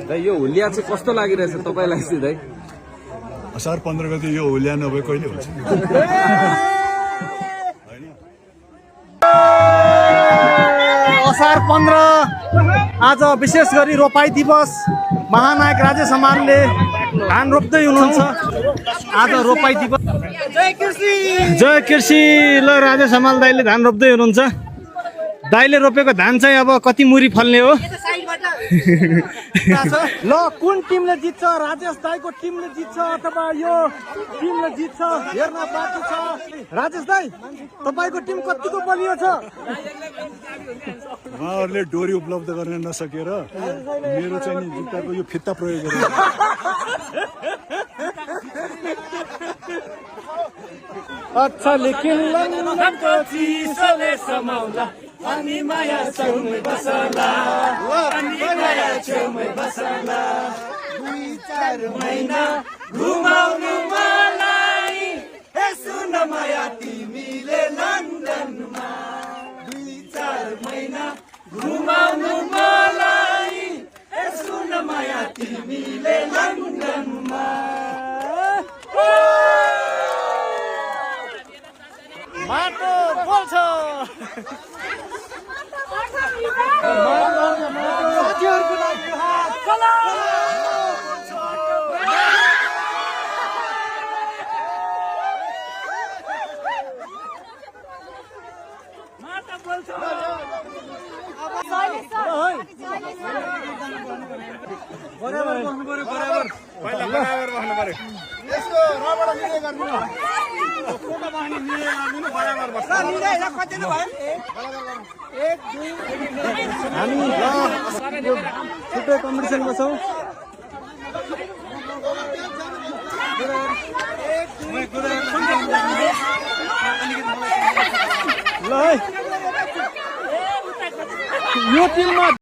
दाइ यो हुलिया चाहिँ कस्तो लागिरहेछ तपाईलाई चाहिँ दाइ? असार 15 गते यो हुलिया नभए कहिले हुन्छ? असार 15 आज विशेष गरी रोपाई दिवस। महानायक राजेश हमालले धान रोप्दै हुनुहुन्छ। आज रोपाई दिवस। जय कृषि। ल राजेश हमाल दाइले धान रोप्दै हुनुहुन्छ। दाइले रोपेको धान चाहिँ अब कति मुरी फल्ने हो? ल कुन टिमले जित्छ? राजेश दाइको टिमले जित्छ अथवा यो टिमले जित्छ हेर्न बाँकी छ। राजेश दाइ तपाईको टिम कतिको बलियो छ? उहाँहरूले डोरी उपलब्ध गर्न नसकेर मेरो चाहिँ नि जुत्ताको यो फित्ता प्रयोग गरेर अच्छा लेकिन लन्डनको चिसोले समाउँला अनि माया छेउमै बसला, अनि माया छेउमै बसला। 2-4 महिना घुमाउनु मलाई, हे सुन माया तिमीले लन्डनमा। 2-4 महिना घुमाउनु मलाई, हे सुन माया तिमीले लन्डनमा। माटो बोल्छ। साथीहरुको लागि हात चला। माटो बोल्छ। बराबर बस्नु पर्यो, बराबर। पहिला बराबर बस्नु पर्यो। यसको रबाट निर्णय गर्नु न। कोमा बस्ने निर्णय गर्नु बराबर बस्नु। ल निर्णय कति नै भयो? बराबर गर्नु। 1 2 हामी यो छुट्टै कम्पिटिसनमा छौं। ल है यो टिममा